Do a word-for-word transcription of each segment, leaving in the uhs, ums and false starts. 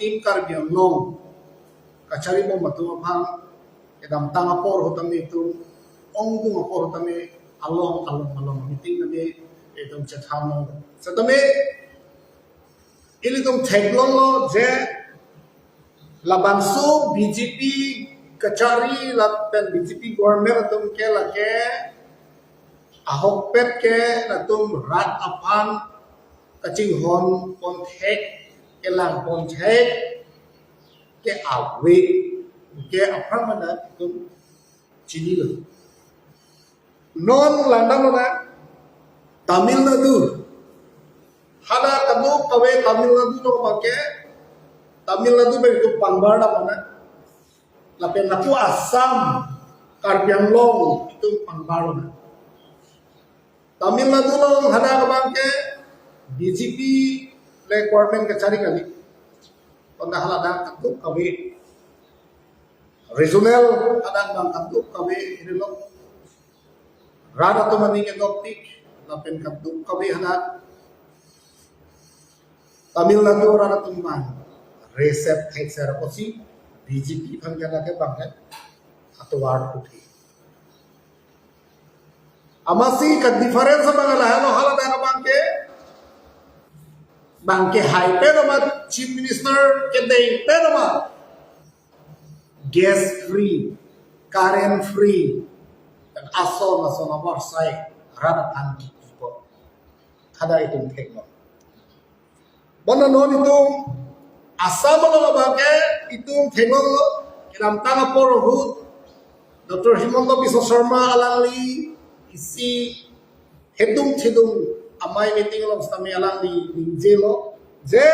Team Karbi Anglong kachari bom atum aphan kedamtang apor ahut tame itum ongdung apor ahut tame along along along meeting tame itum chethan long. Setame ilitum theklonglo je labangso B J P kachari lapen B J P government atum ke lake ahokpet ke latum rat aphan kachinghon ponthek, kelang ponthek ke ave ke aphrang mana itum chinilo. Non langdamlo na Tamil Nadu. Hadak kadokave Tamil Nadu along abangke, Tamil Nadu pen itum pangbar damlo na. Lapen lapu Assam, Karbi Anglong itum pangbarlo na. Tamil Nadu along hadak abangke B J P le government kachari kali. Konda haladak kadokave regional hadak abang kadokave irilo. Rat atum aning kedokpik, lapen kadokave hadak Tamil Nadu rat atum abang resep thekser apotsi B J P aphan ke lake abang ke atovar uthi. Amatsi ka difference abang lahelo, haladak abangke, abangke hai pen ama, Chief Minister kedeng pen ama gas free, current free, lapen ason ason abarsai rat aphan kipi apot. Hadak itum theklong. Bonta non itum Assam along abangke itum theklonglo, kedamtang apor ahut Doctor Himanta Biswa Sarma alangli isi hedung thedung amei meeting along setame alangli ningjelo je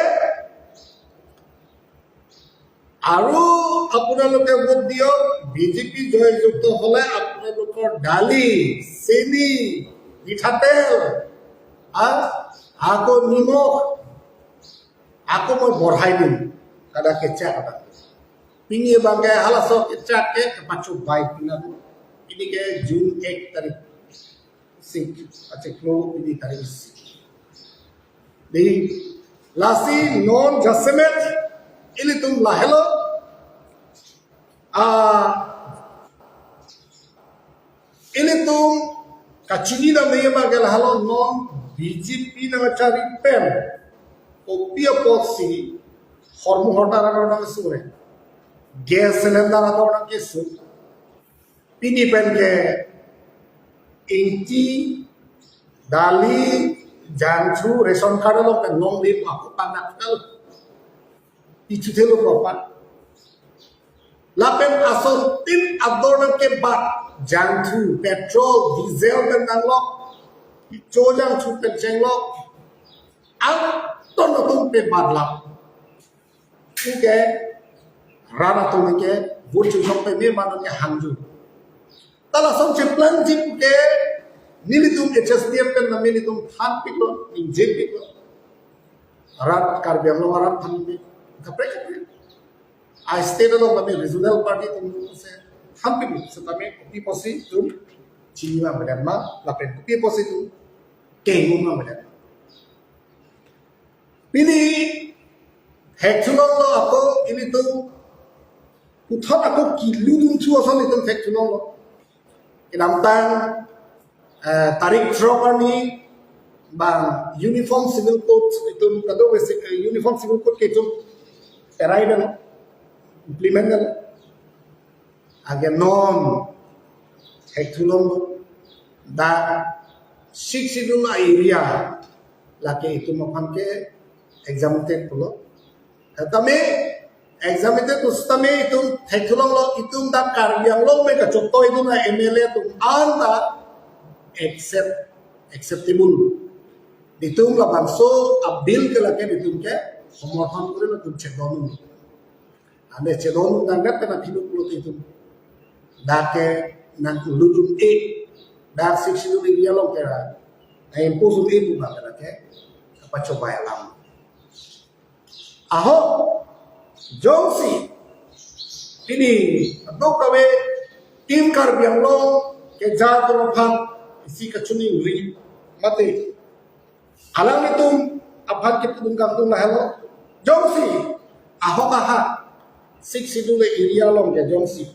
আৰু আপোনালোকে ভোট দিয়ক, বিজেপি জয়যুক্ত হ'লে আপোনালোকৰ দালি, চেনি, মিঠাতেল, আ, আকৌ নিমখ, আকৌ মই বঢ়াই দিম, kada kechak kada. Pini abangke halaso kechak ke kepachobai pinang. Pini ke June ek tarik. Sik, achiklo pini tarik sik. Dei, lasi non jasemet ilitum lahelo. Ah, ilitum kachini dam dei abangke lahelo non B J P nangkachari pen kopi apotsi hormu hortar ador nangkesur. Gas cylinder ador nangkesur. Pini pen ke ingti, dali, jangthu, ration card along pen longle, ako panak kal. Ichu thelo ko pa. Lapen asontin ador nangkebat, jangthu, petrol, diesel pen nanglok, icho jangthu pen chenglok, anton atum pebat lap. Ke rat atum ke vote chunglok peme ma non ke hangju. Ta lason cheplang jip ke nelitum H S D F pen name nelitum thanpiklo, ningjepiklo. Rat Karbi Anglong arat thanpik. Kaprek kaprek. A state along kami regional party atum se thanpiklo. Setame kopi apotsi itum chini ma medan ma, lapen kopi apotsi itum kengum ma medan ma. Pini thekthu longlo ako ilitum puthot ako keludun thu ason itum thekthu longlo. Kedamtang, eh, tarik throk arni abang Uniform Civil Code itum kado basic, eh, Uniform Civil Code ke itum perai dan implement dan. Age non thekthu longlo dak Sixth Schedule area lake itum aphan ke exempted pulo. Tame exempted pu setame itum thekthu longlo, itum dak Karbi Anglong pen kachotoi dun a M L A atum anta accept, acceptable. Itum labangso a bill ke lake itum ke somorthon kori itum chedon. Ane chedon nang gat na phinu pulo itum. Dak ke nang ludun e. Dak Sixth Schedule area along ke ra. Na impose un e pu abang ke lake kapachobai alam. Aho, jongsi pini kadokave Team Karbi Anglong keja atum aphan isi kachiningri mate alanglitum aphan kipudun kangtung lahelo. Jongsi Ahok aha, Sixth Schedule area along ke jongsi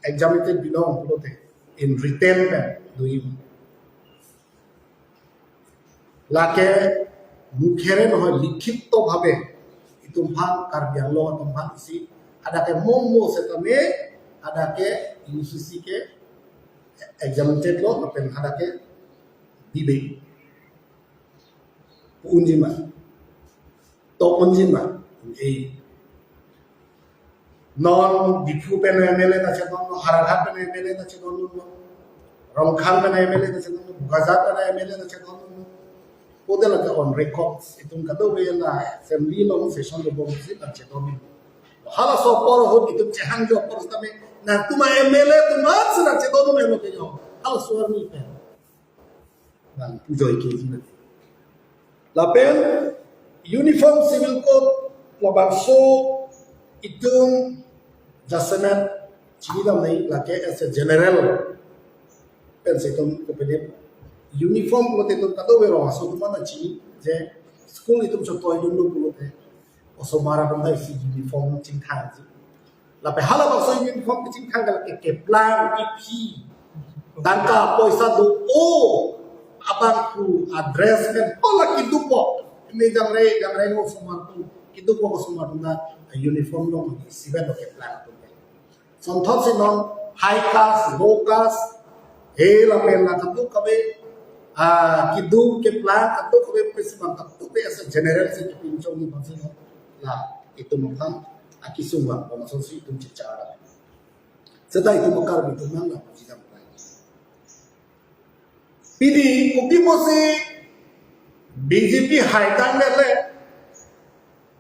examined binong pulote in written pen doji. Lake mukhere nohoi likhito bhabe itum aphan, Karbi Anglong atum aphan isi hadak ke momo setame hadak ke U C C ke examined lo lapen hadak ke bibe unjima. To unjima. Eh. Non Diphu pen M L A ta chedon, Howraghat pen M L A ta chedon, Rongkhang pen M L A ta chedon, Bokajan pen M L A ta chedon. Kodela ke on record, itum kadokave la assembly along session dobom si ta chedon. Halaso apor ahut itum chehangjo apor setame, nangtum M L A atum si ta chedon melo ke jo. Halaso arni pen. Bang pujoi ke jina. Lapen Uniform Civil Code labangso itum jasemet chinidam nangji, lake as a general pensi itum kopedip uniform pulote itum kadokave rong aso atum aphan chini je school itum chotoidunlo pulote osomar atum ta isi uniform chingthangji. Lapen halabangso uniform kechingthang ke lake keplang, iphi, tangka poisa do-o abangphu, a-dress pen hala keduk po. Ini jangre jangre osomar atum keduk po, osomar atum ta uniform along isivet lo keplang atum. Sonthot si non high caste, low caste, he lapen la kadokave, ah, keduk keplang kadokave pensi bang kadokave as a general si kepinchongji abang si non la itum aphan akesung vang, bangso si itum chechar. Seta itum akar itum nang la puji dam. Pini kopi pusi B J P hai tangdet le,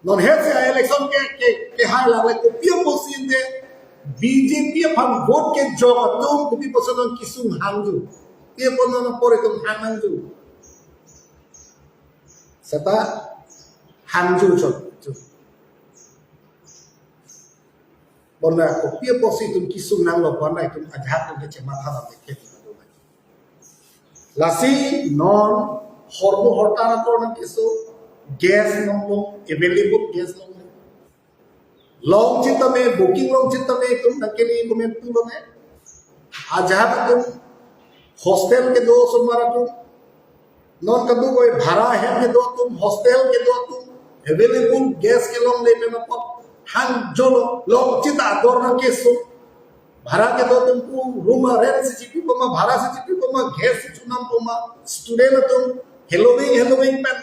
non hesi election ke, ke, kehai lang le, kopi pusi de B J P aphan vote kejok atum kopi pusi non kesung hangju. Pi apot non apor itum hang nangju. Seta hangju chot. Bonta kopi pusi itum kesung nanglo, bonta itum ajahak itum kechematha dam ke. Lasi non hormu hortar ator nangkeso, gas longlong, available gas longlong. Long sitame, booking long sitame itum nangkele komentu lone. Ajahak atum hostel kedo osomar atum. Non kadokave bhara hem kedo atum, hostel kedo atum, available gas kelongle pen apot hangjolo, long sita ador nangkeso. Bhara kedo atum pu room a-rent si chipi poma, bhara si chipi poma, gas si chonam poma, student atum heloving heloving pen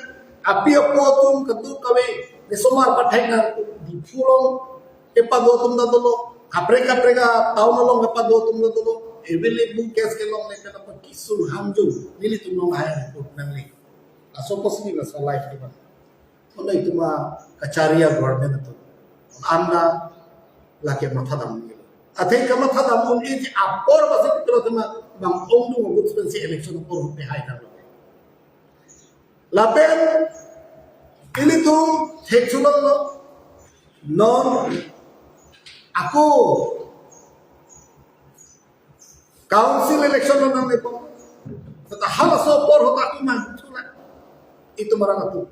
api apo atum kadokave, ne osomar pathek nang Diphu along kepado atum ta dolo, kaprek kaprek a-town along kepado atum ta dolo, available gas kelongle pen apot kesung hangju, nelitum along hai report nangli. Laso pusi neli laso live ke bang. Mane itum akachari a-government atum anta lake matha dam nangji. Athe kamatha dam un-e apor basi pilo tema bang ongdung agut pensi election apor ahut pehai tanglo. Lapen ilitum thekchulonglo non ako council election lo nangne po. Seta halaso apor ahut ako mangchula. Itum arang atum.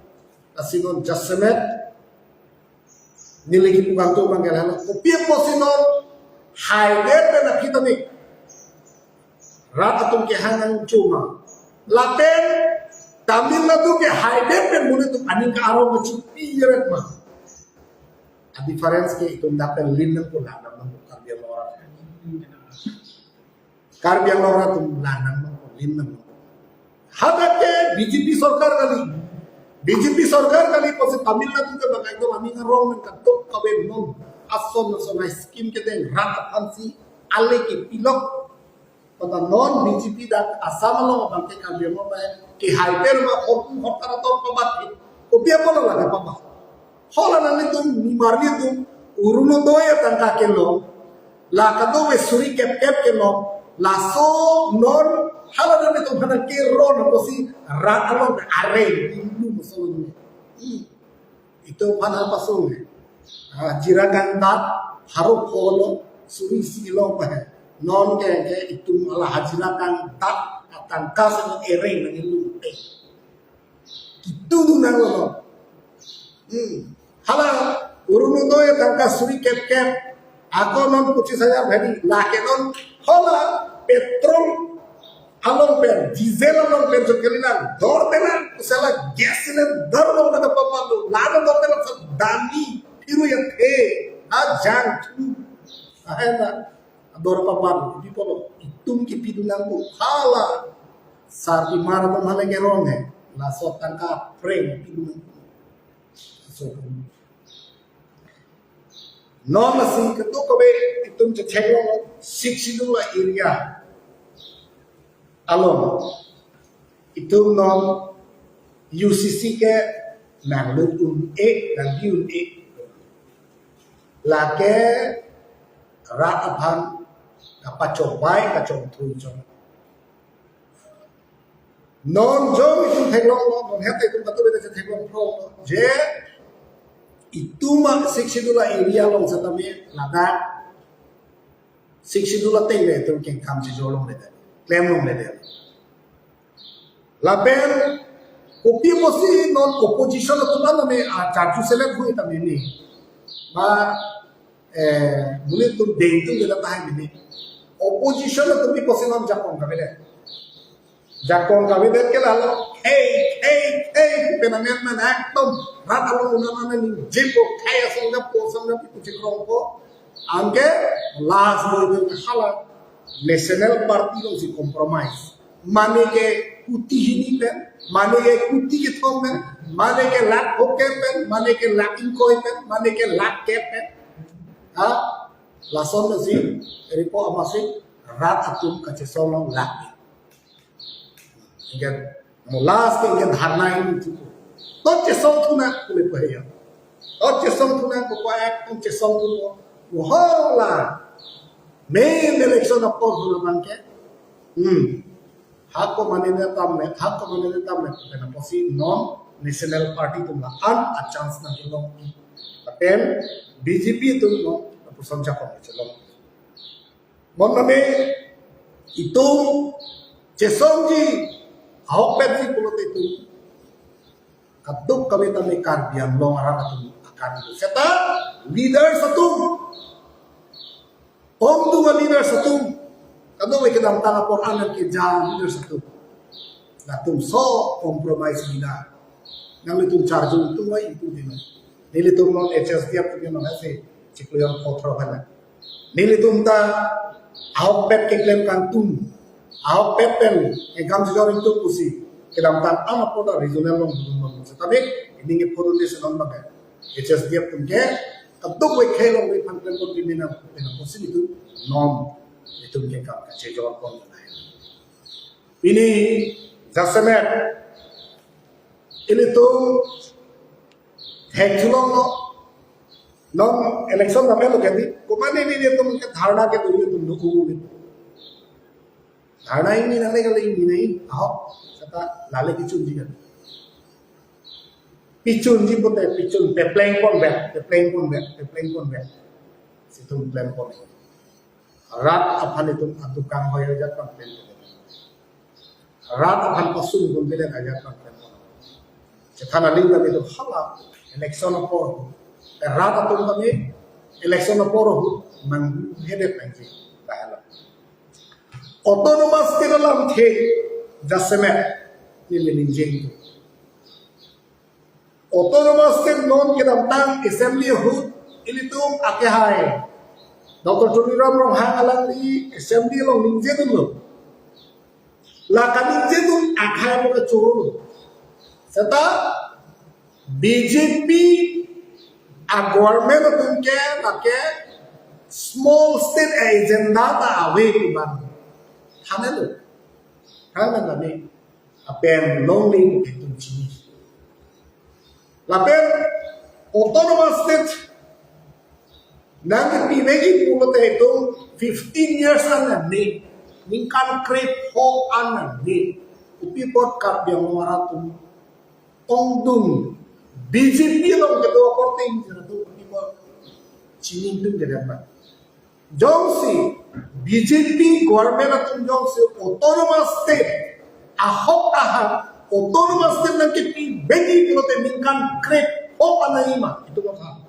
Lasi non jasemet neli kepu kangtung abang ke lahelo. Kopi pusi non haidet pen aphi tame rat atum kehang nangchuma. Lapen Tamil Nadu ke haidet pen monit atum aning ke-arong kachipi jeret ma. A-difference ke itum dak pen lim nangpo, lang nangpo, Karbi Anglong arat. Karbi Anglong arat atum lang nangpo, lim nangpo. Hadak ke B J P sorkar kali. B J P sorkar kali pusi Tamil Nadu ke bang itum aning arong nang kadokave non ason ason a-scheme kedeng rat aphansi ale kepilok. Pada non B J P dak Assam along abang ke Karbi Anglong bai kehai pen ma hormu hortar ator pabat ke. Kopi apot lake pabat? Hala nanglitum nimarlitum Orunodoi atangka kelong, la kadokave suri kep kep kelong, laso non hala nanglitum aphan keron pusi rat along are indu musolong. Ih. Itum aphan hapasung he. Hajira kangdat, pharo pho lo, suri isi lo pa he. Non ke, ke itum hala hajira kangdat atangka si non ereng nangji lute. Kitu dun nanglo. Hmm. Hala Orunodoi tangka suri kep kep, ako non pochis hajar bhari, lake non hala petrol along pen, diesel along pen chot kali lang, dor telang, sela gas cylinder along pen papan lo, lana dor telang sa dani, piru ya the, ha jang thu, ahem na, dor papan, di polo, itum kipidun nangpo, hala, sarpi mara pon hala kerong he, laso tangka preng pidun nangpo. So, non lasi kedo kave itum chetheklong Sixth Schedule area along. Itum non U C C ke nanglut un-e, nangdi un-e. Lake rat aphan kapachobei kachongthui chong. Non jong itum theklonglo, non het itum katu beta theklong pro je itum a Sixth Schedule area along setame ladak Sixth Schedule ateng le itum kengkam chejor longledet, klem longledet. Lapen kopi pusi non opposition atum an name a charju selek hui tame ni. Ba eh, muli tum deng tum kita tahan ini. Opposition atum ni kosi non jakong kami deh. Jakong kami deh ke lalo. Hey, hey, hey, pen amendment ekdom rat along unang unang ningjepo, hey, asong japo, asong japo, kuching rongpo. Anke last mo itu hala National Party alongsi compromise. Mane ke kuti hini pen, mane ke kuti kethom pen, mane ke lakh hok pen, mane ke lakh ingkoi pen, mane ke lakh kep pen. Ha? Lason si, ripo amasi, rat atum kachesong lakh. Ingke mo last ke ingke dharna ini tu. Tot chesong thu nang pule paheya. Tot chesong thu nang ko ek tum chesong thu mo. Mo hala. Main election apor thu nang ke. Hmm. Hako mane ne tam ne, hako mane ne tam ne. Kena posi non National Party atum la an a chance nangkelong. Lapen B J P atum non, apuson chakon chelong. Mon name itum chesongji ahokpetji pulote itum kaduk kami tame Karbi Anglong arat atum akan itu. Seta leaders atum, ongdung a leaders atum, kaduk kedamtang apor an keja leaders atum, latum so compromise bina. Nanglitum charju tum ai itum dino. Nelitum non H S D F atum non ase chiklo yang kotro kana. Nelitum ta ahokpet keklem kangtung, ahokpet pen kengkam chejor itum pusi kedamtang an apor ta regional along dun bang. Setame ini ke photo de senon bang. H S D F atum ke kaduk we khelong we phan klem pon pimina pena pusi itum non itum kengkam chejor pon. Pini jasemet ilitum hek chulonglo. Non election dam-etlo kedi. Komatne nelitum ke dharna kedo ilitum do uli. Dharna ini nang le kali ini nai. Aho. Seta lale kichunji kan. Pichunji pute pichun pepleng pon bet, pepleng pon bet, pepleng pon bet. Situm pleng pon. Rat aphan itum atukang hoi ajat pangpen. Rat aphan pasung pun tidak ajat pangpen. Cethan aling kami itu hala election apor. Rat atum kami election apor mang hedet nangji. Bahala. Autonomous state alamthe jasemet neli ningje. Autonomous state non kedamtang assembly ahut ilitum akehai Doctor Tuliram Ronghang alangli assembly along ningjedunlo. La kaningjedun akhai mo kechoro. Seta B J P a government atum ke lake small state agenda ta ave pu bang. Thanelo. Thanlo kami. Lapen longle pu itum chini. Lapen autonomous state nangkepi nangji pulote itum fifteen years an nangne, ningkan krepho an nangne. Kopi apot Karbi Anglong arat atum ongdung B J P along kedo akorte ingjir atum kopi apot chinidun kedo ma. Jongsi B J P government atum jongsi autonomous state ahok ahak autonomous state nangkepi nangji pulote ningkan krepho an nangji ma itum aphan.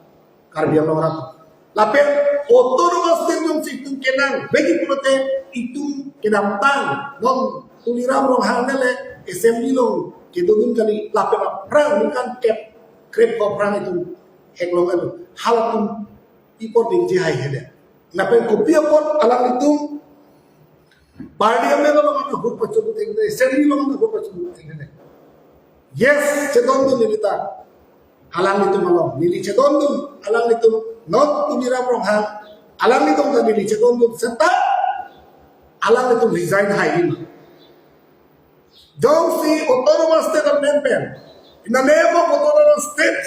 Karbi Anglong arat. Lapen autonomous state jongsi itum kenangvek pulote itum kedamtang non Tuliram Ronghang nele assembly along kedodun kali lapen aphrang ningkan kep krep aphrang itum heklong alo. Halatum pi apot ningje hai hede. Lapen kopi apot alanglitum parliament along ahut pachobut thekthe, assembly along ahut pachobut thekthe. Yes, chedondun neli ta. Alanglitum along. Neli chedondun, alanglitum non Tuliram Ronghang. Alanglitum ta neli chedondun seta alanglitum resign hai ma. Jongsi autonomous state amendment. In the name of autonomous state.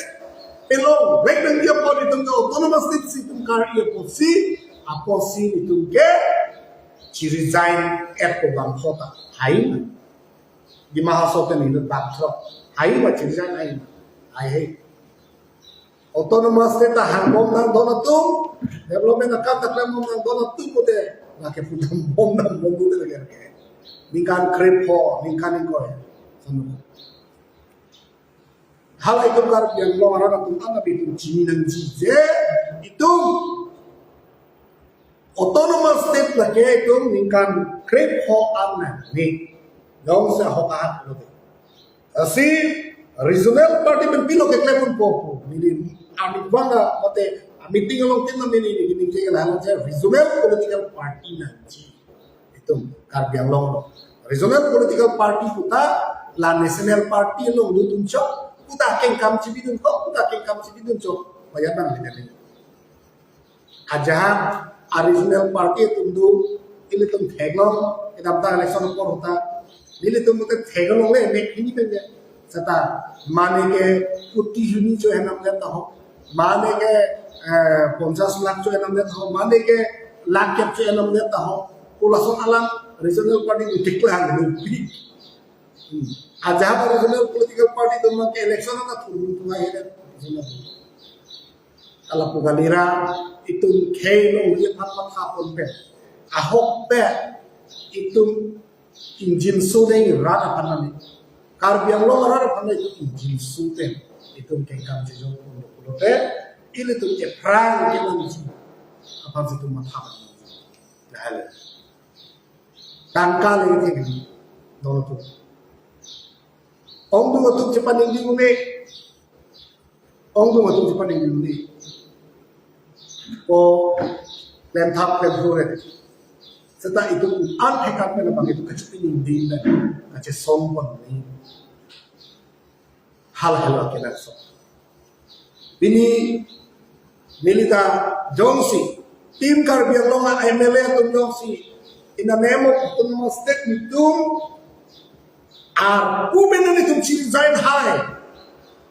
Along, wek nangji apot itum ke autonomous state si itum kar-i apotsi, apotsi itum ke chi-resign et ko bang kota. Hai ma. Dima Hasao pen itum bangthrok. Hai ma chi-resign hai ma. Hai hai. Autonomous state ta hangbom nangdon atum, development akam ta klembom nangdon atum pute, lake pudambom nangdon pute lake lake. Ningkan krepho, ningkan ingkoi. Sanu. Hala itum Karbi Anglong arat atum an abi itum chini nangji je, itum autonomous state lake itum ningkan krepho an nangji. Jongsi ahok ahak lote. Lasi regional party pen pilo keklem ponpo pu. Neli arni bangga mate meeting along tin neli ningje ke lahan je regional political party nangji. Itum Karbi Anglong lo. Regional political party puta la national party along dodun chok, puta kengkam chibidun kok, puta kengkam chibidun chok. Bayar nang dengan ini. Ajahak a regional party atum do, ilitum theklong, kedamtang election apor ahut ta, ilitum mate theklongle, mek hini pen je. Seta, mane ke kuti hini cho henam det ta ho, mane ke, eh, ponchas lakh cho henam det ta ho, mane ke lakh kep cho henam det ta ho, pu lason alam regional party do declare lo pi. Hmm. Ajahak a regional political party atum ke election na thurun tungai henam. Kalapu galira itum khei longri aphan matha ponpe. Ahokpet itum ingjinso dei rat aphan nani. Karbi Anglong rat aphan nani itum ingjinso te. Itum kengkam chejok pon pulote ilitum ephrang kenangji aphan si itum matha ponji. Lahai le. Tangka le tinggi. Dono tu. Ongdung atum chepaningding un-e. Ongdung atum chepaningding un-e. Ko klem thap klem thur re. Seta itum an thekar pen abang itum kachepaningding dan kachesong pon ni. Hal hal akenangsot. Pini neli ta jongsi Team Karbi Anglong a M L A atum jongsi in the name of autonomous state nelitum arpu pen nelitum chi-resign hai.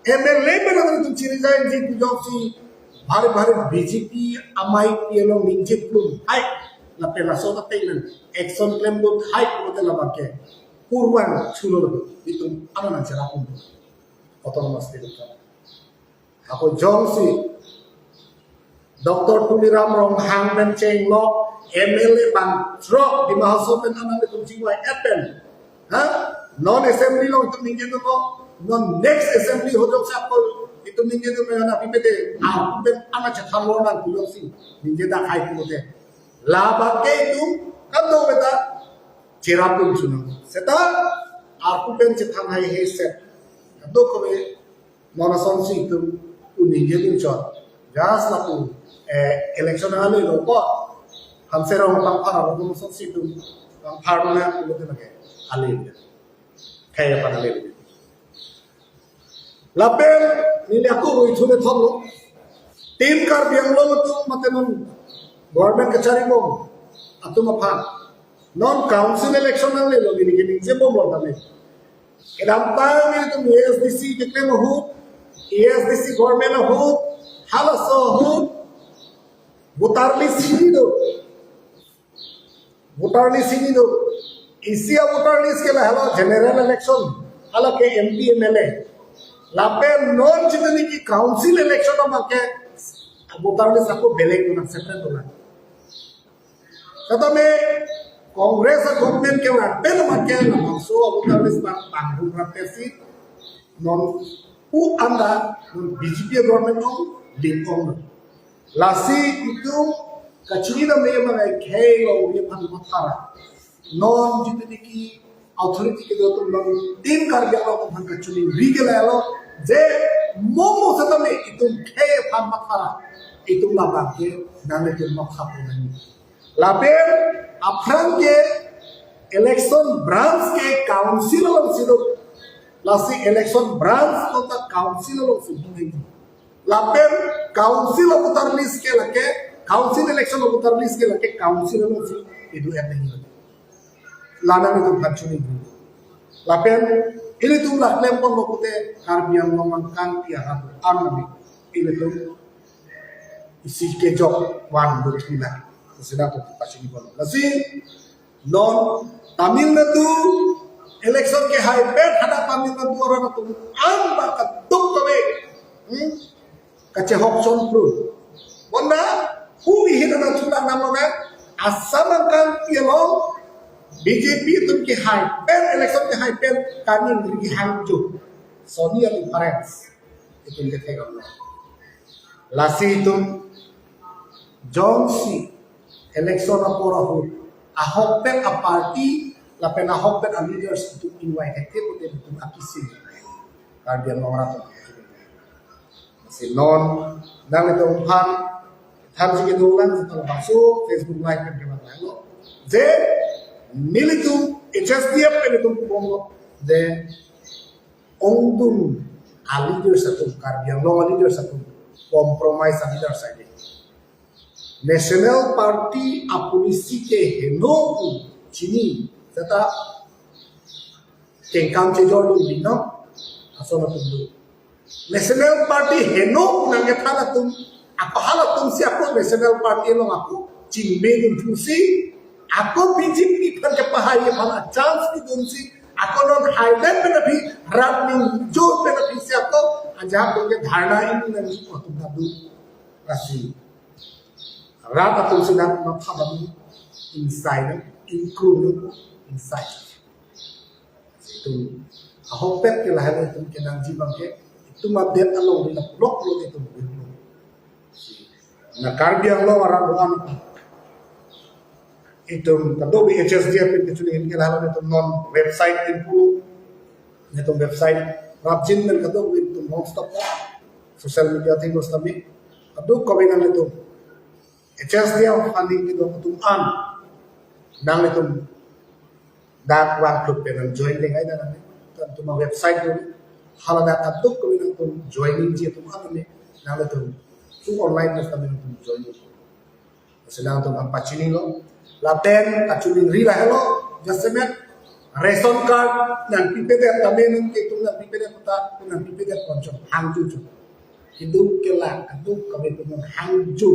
M L A pen nelitum chi-resign ji pu jongsi bhari bhari B J P amei P L O ningje plum hai. Lapen laso ta tenang action klemdun hai pulote labang ke purvang chulo lo itum ana nang cherapun autonomous state ka. Ako jongsi Doctor Tuliram Ronghang pen chenglok M L A bangthrok Dima Hasao pen anam itum chingvai et pen. Ha? Non assembly along itum ningjedun lo. Non next assembly ahut jongsi ako itum ningjedun lo, na pipete. Ako pen ana chethan lonang pu jongsi ningjedak hai pulote. Labang ke itum kadokave ta cherapun chunang. Seta ako pen chethan hai he set. Kadokave non asonsi itum pu ningjedun chot. Just lapu, eh, election ale lo ko. Hanse rong pangphar aro asonsi itum pangphar na pulote lake ale. Kaya pan ale. Lapen neli ako rui thu methot lo. Team Karbi Anglong atum mate non government kacharibom atum aphan. Non council election nangle lo neli ke ningje bom lo tame. Kedamtang nelitum A S D C keklem ahut, A S D C government ahut, halaso ahut, voter list hini do. Voter list hini do. Isi a voter list ke lahelo general election, hala ke M P M L A. Lapen non chitini ki council election abang ke voter list ako belek do nang separate do nang. Setame Congress a government ke lapen abang ke labangso a voter list bang bang rap si non pu anda non B J P government non ling ong. Lasi itum kachini dam me mangai khei longri aphan mathara. Non jitini ki authority kedo atum non tin Karbi Anglong aphan kachini ri ke lalo je momo setame itum khei aphan mathara. Itum labang ke nang itum makha pon nangji. Lapen aphrang ke election branch ke council alongsi do. Lasi election branch kota council alongsi do nangji. Lapen council a-voter list ke lake, council election a-voter list ke lake council alongsi idu et nangji. La nang itum kachini. Lapen ilitum laklem pon lo pute Karbi Anglong angkang tiara an nami ilitum isi kejok van do thuna. Sida to pachini pon. Lasi non Tamil Nadu election kehai pen hadak Tamil Nadu arat atum an ba kaduk kave. Hmm? Kachehok chonpru. Bonta hu ihin ana chulang nam lo na Assam angkang pi along B J P atum kehai pen election kehai pen kaningri kehangjo. Soni a-difference itum kethek lo. Lasi itum jongsi election apor ahut ahokpet a-party lapen ahokpet a-leaders itum invite thek pute itum akisi Karbi Anglong arat atum. Lasi non nanglitum aphan thanji kedo lang, seta labangso Facebook Live pen kelang lang lo. Je nelitum H S D F pen itum pon lo. Je ongdung a-leaders atum, Karbi Anglong a-leaders atum compromise a-leaders aide. National Party a-policy ke heno pu chini, seta kengkam chejor dun binong, ason atum do. National Party heno pu nangkethan atum, ako halatum si ako National Party along ako chingme dun thusi, ako B J P aphan kepahai aphan a-chance pidunsi, ako non haidet pen aphi rat ningjo pen aphi si ako ajahak dun ke dharna ingni nangji atum ta do. Lasi rat atum si nang matha dam inside, include inside. Itum ahokpet ke lahelo itum kenangji abang ke itum adet along di laplok lo itum. Na Karbi Anglong arat do-an itum kadokave H S D F pen kachini hin ke lahelo itum non website tin pulo. Itum website rapjin pen kadokave itum non stop social media thing lo sitame kadokave nanglitum H S D F funding kedo atum an nanglitum dak vangthup pen nang join ding ai nang. Itum a-website do, hala dak kadokave nangtum joining ji atum an nanglitum through online mas nanglitum join. Sila nangtum aphan pachini lo. Lapen kachini ri lahelo, jasemet ration card nangpipedet tame nang ke itum nangpipedet kota, nangpipedet ponchon hangju chu. Itum ke la, itum kami itum hangju.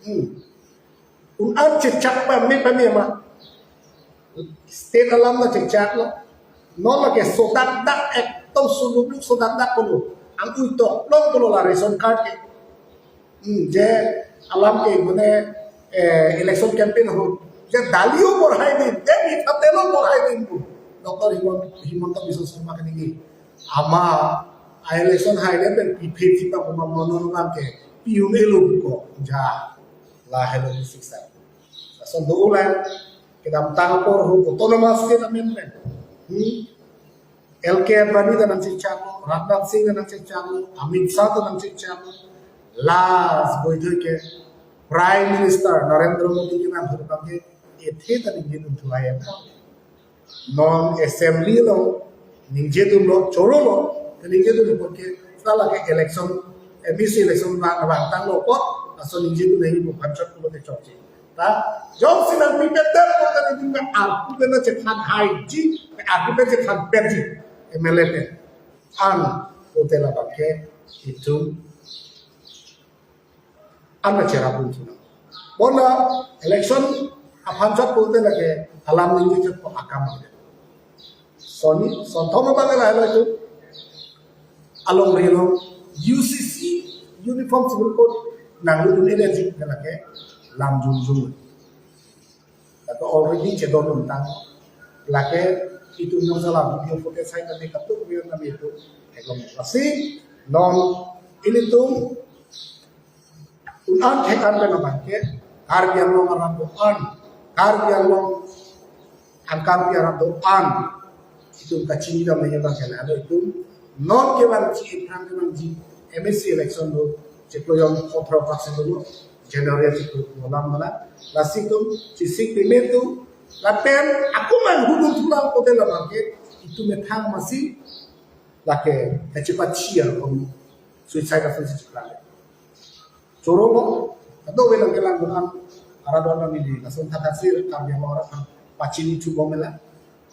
Hmm. Un-an chechak pame pame ma. State alam na chechak lo. Non lake sodak dak ekdom suluk luk sodak dak kolo. Ang uitok long kolo la ration card ke. Hmm, je alam ke mane, eh, election campaign ahut je dali-o borhai din, je mitha tel-o borhai din pu Doctor Himant-, Himanta Biswa Sarma kaningje. Ama a-election haidet pen piphe chipa kuma monon lang ke pi-un-e lo pu ko ja lahelo siksa. Lason do ulang kedamtang apor ahut Autonomous State Amendment. Hmm? L K Advani ta nangchechaklo, Rajnath Singh ta nangchechaklo, Amit Shah ta nangchechaklo. Last boithui ke Prime Minister Narendra Modi ke nang hur bangke ethe ta ningje dun thu ai. Non assembly lo ningje dunlo, chorolo, ningje dunlo apot ke sala ke election, M A C election na vangtanglo apot, laso ningje dun nangji pu aphan chot pulote chokche. Ta, jongsi nangpipedet, kota nangtum arpu pen chethan haiji, arpu pen chethan petji, M L A pen. An, pute labangke, itum, an na cherapun thuna. Bonta, election, aphan chot pute lake, alam ningje chot po akam ade. Soni, sonthom abang lahelo itum. Alongri along U C C Uniform Civil Code nanglutum energy ke lake lam jungjung. Lake already chedon untang. Lake itum nang salam video footage sai kami katuk video kami itu. Ekom pasi non ilitum Un-an thek-an pen abang ke Karbi Anglong arat do-an, Karbi Anglong angkampi arat do-an itum kachinidam nangji abang ke la do itum non kevangji, ephrang kevangji M A C election do chiklo jong phothro percent do, January chiklo alam mala, lasi itum chisik pime tu lapen akumang hudun thulang hotel abang ke itum methang masi lake kachipachi akom suicide ason si chiklo le. Choro mo, kado velang kelang do-an arat do-an neli lason thakthak si Karbi Anglong arat pachini thu bom mela.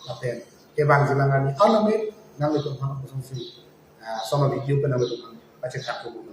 Lapen kevangji lang ani aname nanglitum aphan kosonsi, ah, sono video pen nanglitum aphan pachethak thu bom.